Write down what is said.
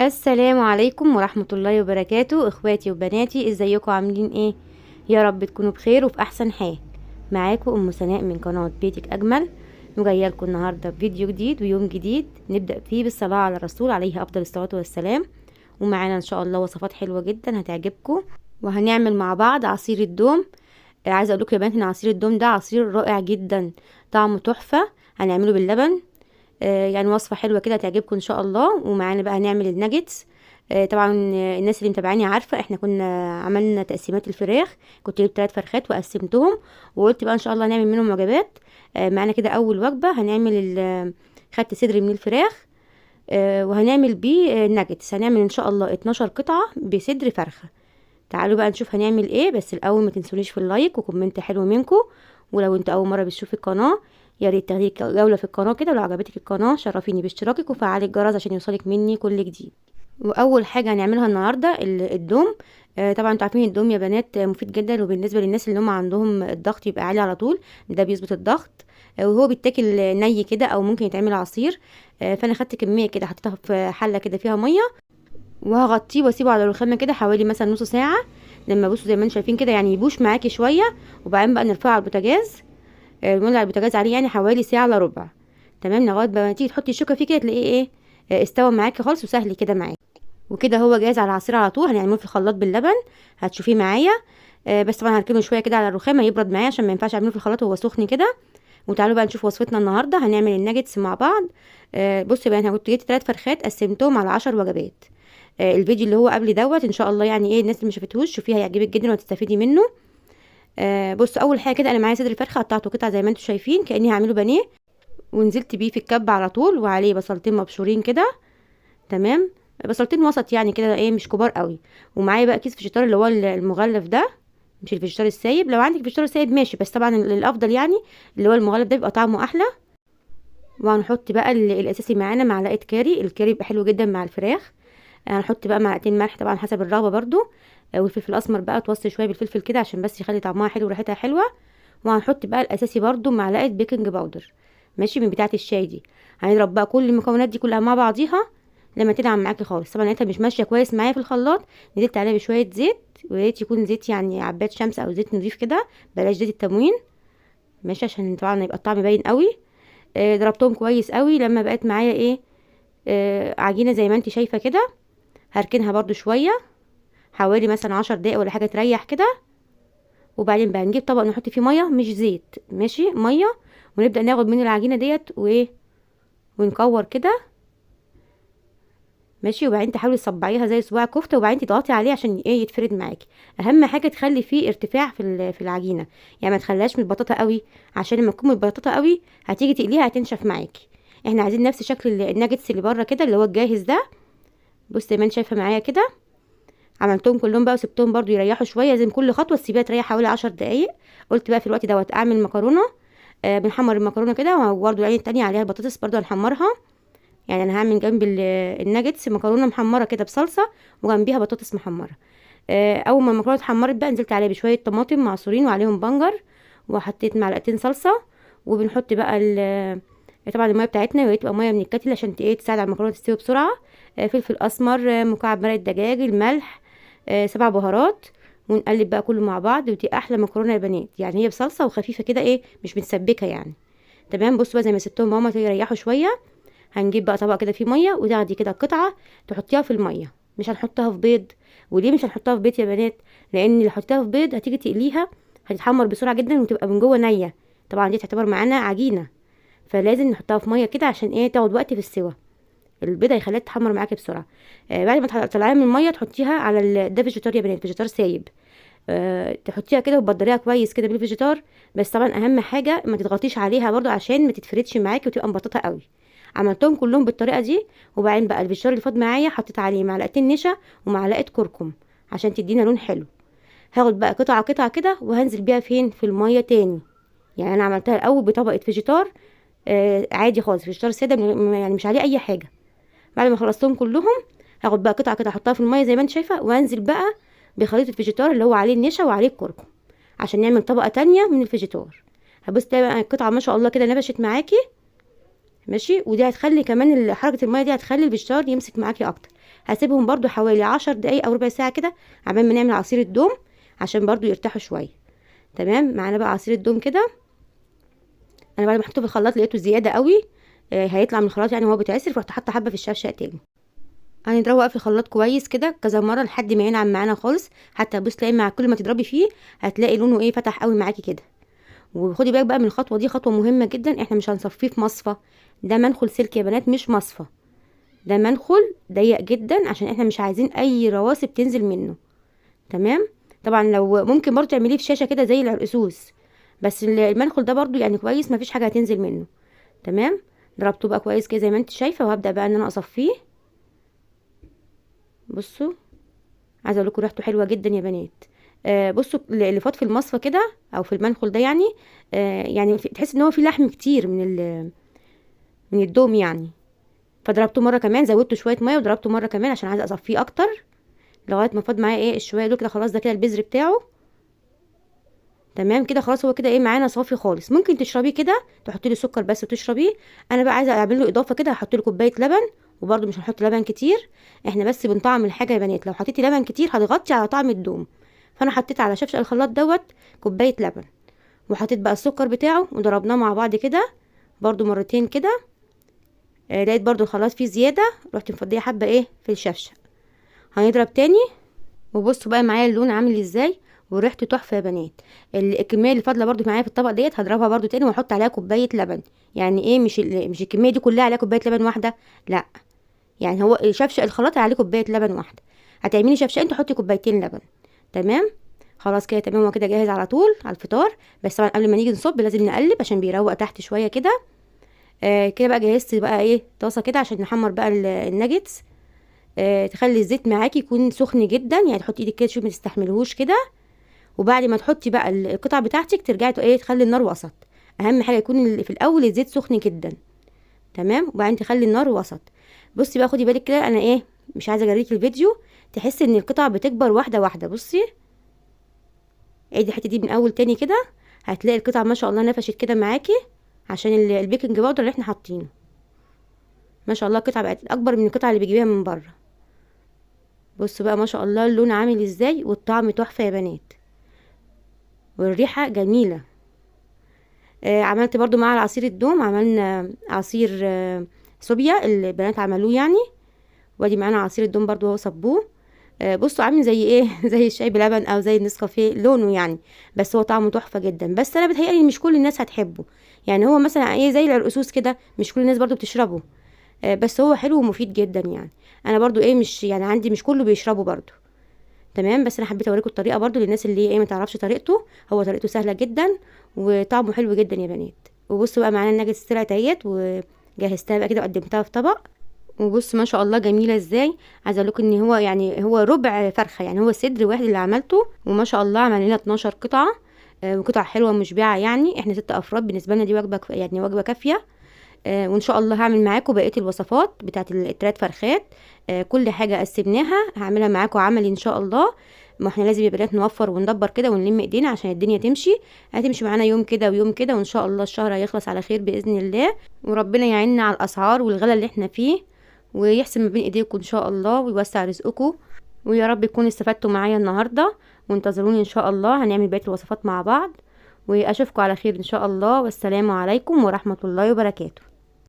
السلام عليكم ورحمة الله وبركاته. اخواتي وبناتي، ازيكم؟ عاملين ايه؟ يا رب تكونوا بخير وفي احسن حال. معاكم ام سناء من قناة بيتك اجمل، وجاية لكم النهارده بفيديو جديد ويوم جديد نبدا فيه بالصلاة على الرسول عليه افضل الصلاة والسلام. ومعانا ان شاء الله وصفات حلوة جدا هتعجبكم، وهنعمل مع بعض عصير الدوم. عايزه اقول لكم يا بنات ان عصير الدوم ده عصير رائع جدا، طعمه تحفة. هنعمله باللبن، يعني وصفه حلوة كده هتعجبكم ان شاء الله. ومعانا بقى هنعمل الناجتس. طبعا الناس اللي متابعاني عارفه احنا كنا عملنا تقسيمات الفراخ، كنت جبت 3 فرخات وقسمتهم، وقلت بقى ان شاء الله هنعمل منهم وجبات. معانا كده اول وجبة هنعمل، خدت صدر من الفراخ، وهنعمل بيه ناجتس. هنعمل ان شاء الله 12 قطعه بصدر فرخة. تعالوا بقى نشوف هنعمل ايه، بس الاول ما تنسونيش في ال like و comment حلو منكم. ولو انت اول مرة بتشوفي القناة يا ريت تاخدي جولة في القناة كده، ولو عجبتك القناة شرفيني باشتراكك وفعلي الجرس عشان يوصلك مني كل جديد. واول حاجة هنعملها النهارده الدوم. طبعا انتوا عارفين الدوم يا بنات مفيد جدا، وبالنسبة للناس اللي هم عندهم الضغط يبقى عالي على طول، ده بيظبط الضغط. وهو بيتاكل ني كده او ممكن يتعمل عصير. فانا خدت كمية كده حطيتها في حله كده فيها مية، وهغطيه واسيبه على الرخامه كده حوالي مثلا نص ساعة. لما بصوا زي ما انتم شايفين كده يعني يبوش معاكي شوية، وبعدين بقى نرفعه على البوتاجاز. نولع البوتاجاز عليه يعني حوالي ساعة الا ربع، تمام، لغاية بقى ما تيجي تحطي الشوكة فيه كده تلاقيه ايه، استوى معاكي خالص وسهل كده معاكي. وكده هو جاهز على العصير على طول. هنعمله في الخلاط باللبن، هتشوفيه معايا. بس طبعا هركنه شوية كده على الرخامه يبرد معايا عشان ما ينفعش اعمله في الخلاط وهو سخن كده. وتعالوا بقى نشوف وصفتنا النهارده. هنعمل الناجتس مع بعض. بصوا بقى، انا كنت جبت 3 فرخات قسمتهم على 10 وجبات. الفيديو اللي هو قبل دوت ان شاء الله يعني ايه الناس اللي ما شافتهوش شوفيه، هيعجبك جدا وهتستفيدي منه. بصوا اول حاجة كده انا معايا صدر الفرخه قطعته قطع زي ما انتم شايفين كاني هعمله بانيه، ونزلت بيه في الكب على طول، وعليه بصلتين مبشورين كده، تمام، بصلتين وسط يعني كده ايه مش كبار قوي. ومعايا بقى كيس فيجيتار اللي هو المغلف ده، مش الفيجيتار السايب. لو عندك فيجيتار سايب ماشي، بس طبعا الافضل يعني اللي هو المغلف ده بيبقى طعمه احلى. وهنحط بقى الاساسي معانا معلقه كاري، الكاري بيبقى حلو جدا مع الفراخ. هنحط بقى معلقتين ملح طبعا حسب الرغبة برده، والفلفل الاسمر بقى توصي شوية بالفلفل كده عشان بس يخلي طعمها حلو وريحتها حلوة. وهنحط بقى الاساسي برده معلقه baking powder، ماشي، من بتاعه الشاي دي. هنضرب بقى كل المكونات دي كلها مع بعضيها لما تدعم معاكي خالص. طبعا لقيتها مش ماشية كويس معايا في الخلاط، نزلت عليها بشوية زيت، ويا ريت يكون زيت يعني عباد شمس او زيت نضيف كده، بلاش زيت التموين، ماشي، عشان طبعا يبقى الطعم باين قوي. ضربتهم كويس قوي لما بقت معايا ايه، عجينه زي ما انت شايفه كده. هركنها برده شوية حوالي مثلا 10 دقايق ولا حاجة تريح كده. وبعدين بقى نجيب طبق نحط فيه مية مش زيت، ماشي، مية، ونبدا ناخد من العجينة ديت وايه ونكور كده، ماشي. وبعدين تحاولي تصبعيها زي صباع كفته، وبعدين تضغطي عليه عشان ايه يتفرد معاكي. اهم حاجة تخلي فيه ارتفاع في العجينة، يعني ما تخليهاش متبططه قوي، عشان لما تكون متبططه قوي هتيجي تقليها هتنشف معاكي. احنا عايزين نفس شكل الناجتس اللي بره كده اللي هو الجاهز ده. بصي زي ما انت شايفه معايا كده، عملتهم كلهم بقى وسبتهم برضو يريحوا شوية. لازم كل خطوة تسيبيها تريح حوالي 10 دقايق. قلت بقى في الوقت دوت اعمل مكرونه. بنحمر المكرونه كده، وبرضو العين التانية عليها البطاطس برضو هنحمرها. يعني انا هعمل جنب الناجتس مكرونه محمرة كده بصلصه، وجنبيها بطاطس محمرة. اول ما المكرونه اتحمرت بقى نزلت عليها بشوية طماطم معصورين وعليهم بنجر، وحطيت معلقتين صلصه. وبنحط بقى طبعا المية بتاعتنا، وهي تبقى مية من الكتل عشان ايه تساعد على المكرونه تستوي بسرعة. فلفل اسمر، مكعب مرق الدجاج، الملح، 7 بهارات، ونقلب بقى كله مع بعض. ودي احلى مكرونه يا بنات، يعني هي بصلصه وخفيفة كده ايه مش متسبكه يعني، تمام. بصوا بقى زي ما سبتهم ماما يريحوا شوية، هنجيب بقى طبق كده فيه مية، وتاخدي كده قطعه تحطيها في المية، مش هنحطها في بيض. وليه مش هنحطها في بيض يا بنات؟ لان لو حطيتها في بيض هتيجي تقليها هتتحمر بسرعة جدا وتبقى من جوه نيه، طبعا دي تعتبر معانا عجينه، فلازم نحطها في مية كده عشان ايه تاخد وقت في السوا. البيضة هيخليها تتحمر معاكي بسرعة. بعد ما تطلعيها من المية تحطيها على ده فيجيتار يا بنات، فيجيتار سايب. تحطيها كده وتبدريها كويس كده بالفيجيتار، بس طبعا اهم حاجة ما تضغطيش عليها برضو عشان ما تتفردش معاكي وتبقى مبططه قوي. عملتهم كلهم بالطريقة دي. وبعدين بقى الفيجيتار اللي فاض معايا حطيت عليه معلقتين نشا ومعلقة كركم عشان تدينا لون حلو. هاخد بقى قطعه قطعه كده وهنزل بيها فين؟ في المية تاني. يعني انا عملتها الاول بطبقه فيجيتار، عادي خالص، فيجيتار ساده، يعني مش عليه اي حاجة. بعد ما خلصتهم كلهم هاخد بقى قطعه كده احطها في المية زي ما انت شايفه، وانزل بقى بخليط الفيجيتار اللي هو عليه النشا وعليه الكركم عشان نعمل طبقه تانية من الفيجيتار. هبص تلاقي بقى القطعة ما شاء الله كده نبشت معاكي، ماشي. ودي هتخلي كمان حركة المية دي هتخلي الفيجيتار يمسك معاكي اكتر. هسيبهم برده حوالي 10 دقايق او ربع ساعة كده عبال ما نعمل عصير الدوم عشان برده يرتاحوا شوية. تمام. معانا بقى عصير الدوم كده، انا بعد ما حطيته في الخلاط لقيته زيادة قوي، هيطلع من الخلاط يعني وهو بيتعصر، فرحت حاطه حبه في الشفشق تاني. هنضربه بقى في الخلاط كويس كده كذا مرة لحد ما ينعم معانا خالص، حتى بص تلاقي مع كل ما تضربي فيه هتلاقي لونه ايه فتح قوي معاكي كده. وخدي بالك بقى من الخطوة دي، خطوة مهمة جدا، احنا مش هنصفيه في مصفى، ده منخل سلك يا بنات مش مصفى، ده منخل ضيق جدا عشان احنا مش عايزين اي رواسب تنزل منه. تمام. طبعا لو ممكن برضو تعمليه في شاشة كده زي العرقسوس، بس المنخل ده برضو يعني كويس مفيش حاجة هتنزل منه. تمام. ضربته بقى كويس كده زي ما انت شايفه، وهبدا بقى ان انا اصفيه. بصوا عايزه اقول لكم ريحته حلوة جدا يا بنات. بصوا اللي فات في المصفى كده او في المنخل ده يعني، يعني تحس ان هو في لحم كتير من الدوم يعني. فضربته مرة كمان، زودته شوية مية وضربته مرة كمان عشان عايزه اصفيه اكتر لغاية ما فاض معايا ايه الشويه دول كده. خلاص ده كده البذر بتاعه. تمام كده خلاص، هو كده ايه معانا صافي خالص. ممكن تشربيه كده، تحطي له سكر بس وتشربيه. انا بقى عايزه اعمل له اضافه كده، هحط له كوباية لبن، وبرده مش هنحط لبن كتير، احنا بس بنطعم الحاجة يا بنات. لو حطيتي لبن كتير هتغطي على طعم الدوم، فانا حطيت على شفشق الخلاط دوت كوباية لبن، وحطيت بقى السكر بتاعه وضربناه مع بعض كده برده مرتين كده. لقيت برده الخلاط فيه زيادة، رحت مفضيه حبه ايه في الشفشق. هنضرب تاني، وبصوا بقى معايا اللون عامل ازاي وريحته تحفة يا بنات. الكمية اللي فاضلة برده معايا في الطبق ديت هضربها برده تاني واحط عليها كوباية لبن. يعني ايه مش الكمية دي كلها عليها كوباية لبن واحدة، لا، يعني هو شفشق الخلاط عليه كوباية لبن واحدة. هتعملي شفشقين تحطي كوبايتين لبن. تمام خلاص كده تمام، هو كده جاهز على طول على الفطار. بس طبعا قبل ما نيجي نصب لازم نقلب عشان بيروق تحت شوية كده. كده بقى جهزت بقى ايه طاسه كده عشان نحمر بقى الناجتس. تخلي الزيت معاكي يكون سخن جدا، يعني تحطي ايدك كده تشوفي ما تستحملهوش كده. وبعد ما تحطي بقى القطع بتاعتك ترجعي ايه تخلي النار وسط. اهم حاجة يكون في الاول الزيت سخن جدا. تمام. وبعدين تخلي النار وسط. بصي بقى خدي بالك كده، انا ايه مش عايزه اجريكي الفيديو، تحسي ان القطع بتكبر واحدة واحدة. بصي عيدي الحتة دي من اول تاني كده، هتلاقي القطع ما شاء الله نفشت كده معاكي عشان ال baking powder اللي احنا حاطينه. ما شاء الله القطعة بقت اكبر من القطعة اللي بيجيبيها من بره. بصوا بقى ما شاء الله اللون عامل ازاي والطعم تحفة يا بنات، والريحه جميلة. عملت برضو مع العصير الدوم، عملنا عصير صوبيا البنات عملوه يعني، وادي معانا عصير الدوم برضو هو صبوه. بصوا عامل زي ايه زي الشاي بلبن او زي النسكافيه لونه يعني، بس هو طعمه تحفة جدا. بس انا بتهيألي مش كل الناس هتحبه، يعني هو مثلا ايه زي العرقسوس كده مش كل الناس برضو بتشربه. بس هو حلو ومفيد جدا يعني. انا برضو ايه مش يعني عندي مش كله بيشربه برضو. تمام. بس انا حبيت اوريكم الطريقة برضو للناس اللي ايه ما تعرفش طريقته. هو طريقته سهلة جدا وطعمه حلو جدا يا بنات. وبصوا بقى معانا الناجتس طلعت اهيت، وجهزتها بقى كده وقدمتها في طبق. وبصوا ما شاء الله جميلة ازاي. عايزه اقول لكم ان هو يعني هو ربع فرخة، يعني هو صدر واحد اللي عملته، وما شاء الله عمل لنا 12 قطعه، وقطع حلوة مشبعة يعني. احنا 6 افراد بالنسبة لنا دي وجبة يعني وجبة كافيه. وان شاء الله هعمل معاكم بقية الوصفات بتاعه التلات فرخات. كل حاجة قسمناها هعملها معاكم عملي ان شاء الله. ما احنا لازم يا بنات نوفر وندبر كده ونلم ايدينا عشان الدنيا تمشي. هتمشي معانا يوم كده ويوم كده، وان شاء الله الشهر هيخلص على خير باذن الله، وربنا يعيننا على الاسعار والغلا اللي احنا فيه، ويحسن ما بين ايديكم ان شاء الله ويوسع رزقكم. ويا رب تكونوا استفدتوا معايا النهارده، وانتظروني ان شاء الله هنعمل بقية الوصفات مع بعض. واشوفكم على خير ان شاء الله، والسلام عليكم ورحمة الله وبركاته.